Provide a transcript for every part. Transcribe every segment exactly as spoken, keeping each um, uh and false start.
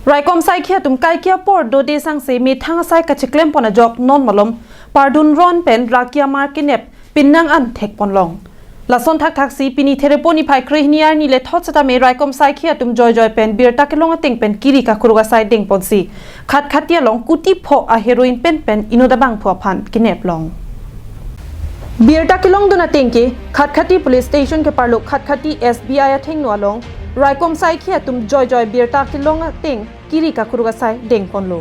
Raikom saikhi atum kaike apor dode sangse methang asai kacheklem pon ajok non malom pardun ron pen rakia mar kenep pinnang an thek pon long. Lason thakthak si pini Therepo niphai krehini arni le thot setame raikom saikhi atum joijoi pen birta kelong ateng pen kiri kakuruk asai deng ponsi Khatkhati along kuti pho a heroin pen pen inut abangphu aphan kenep long. Birta kelongdun ateng ke Khatkhati Police Station keparlo Khatkhati S B I athengno along raikom saikhi atum joijoi birta kelong ateng kiri kakuruk asai deng ponlo.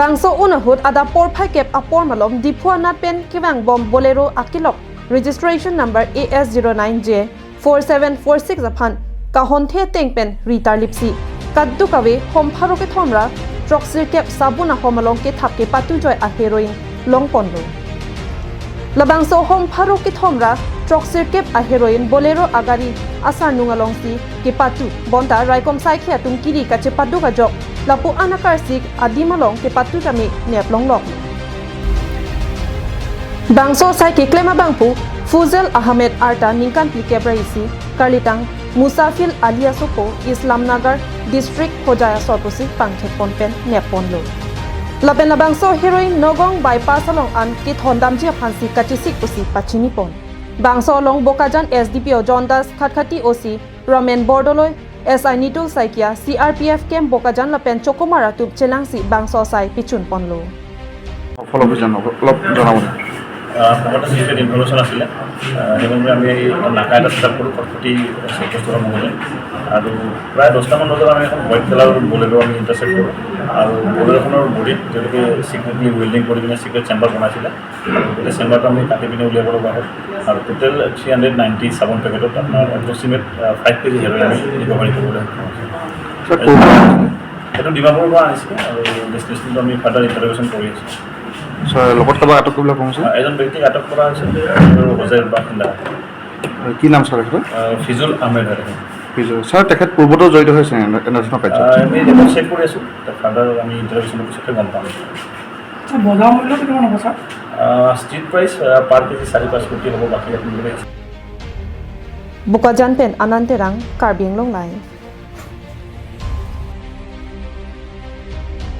Bangso un ahut adap porphai kep apor malom Diphu anat pen kevang bom Bolero akelok registration number A S zero nine J four seven four six aphan kahonthe ateng pen ri tarlipsi kadokave hom pharo kethom ra throksirkep sabun ahom along kethap kepatu joi a heroin long ponlo. Labangso hom pharo kethom ra throksirkep a heroin Bolero agari asarnung alongsi kepatu bonta raikom saikhi atum kiri kachepaduk ajok lapu an akarsik adim along kepatu tame nep longlok. Bangso asai keklem abangphu Fuzel Ahmed arta ningkan phlikep ra isi, karlitang Musafil Ali asopo, Islamnagar District Hojai asor pusi pangthek pon pen nep ponlo. Lapen labangso heroin Nagaon bypass along an kethon damji aphansi kachesik pusi pachini pon. Bangso along Bokajan S D P O John Das, Khatkhati O C Ramen Bordoloi, S I Nitul Saikia, C R P F camp Bokajan lapen Chokomar atum chelangsi bangso asai pichun ponlo. সফল অভিযান অলপ জনাব নেকি? আহ, আমাৰ তাত যিটো ইনফৰমেশ্যন আছিলে, আহ, সেইমতে আমি নাকা এটা ছেটআপ কৰোঁ, কটকটি চেকপোষ্টৰ মঙলদৈ। আৰু প্ৰায় দহটামান বজাত আমি এখন হোৱাইট কালাৰ বলেৰ' আমি ইণ্টাৰচেপ্ট কৰোঁ। আৰু বলেৰ'খনৰ বডিত তেওঁলোকে চিক্ৰেটলি ৱেল্ডিং কৰি কিনে চিক্ৰেট চেম্বাৰ বনাইছিলে। গোটেই চেম্বাৰটো আমি কাটি পিনে উলিয়াব লগা হ'ল। আৰু টোটেল থ্ৰী হাণ্ড্ৰেড নাইণ্টি চাবোন পেকেটত আপোনাৰ এপ্ৰক্সিমেট ফাইভ কেজি হেৰইন আমি ৰিকভাৰী কৰিবলৈ সক্ষম হৈছোঁ। ছাৰ, ক'ৰ পৰা আনিছিলে? এইটো ডিমাপুৰৰ পৰা আনিছিলে আৰু ডেষ্টিনেশ্যনটো আমি ফাৰ্ডাৰ ইণ্টাৰভেশ্যন কৰি আছোঁ। ছাৰ, লগত কাৰোবাক আটক কৰিবলৈ কোৱা হৈছে? এজন ব্যক্তিক আটক কৰা হৈছে, এইটো হোজাইৰ বাসিন্দা। কি নাম ছাৰ তেখেতৰ? আহ, ফিজুল আহমেদ হয় তেখেত। ফিজুল। ছাৰ, তেখেত পূৰ্বতেও জড়িত হৈছে এনে- এনেধৰণৰ কাৰ্যত? আহ, আমি ৰিপৰ্ট চেক কৰি আছোঁ, ফাৰ্ডাৰ আমি ইণ্টাৰভেশ্যনৰ পিছতে গম পাম। আচ্ছা, বজাৰ মূল্য কিমান হ'ব ছাৰ? আহ, ষ্ট্ৰীট প্ৰাইচ আহ, পাৰ কেজি চাৰি পাঁচ কোটি হ'ব, বাকী আপোনালোকে Bokajan pen Anand Terang, Karbi Anglong Live.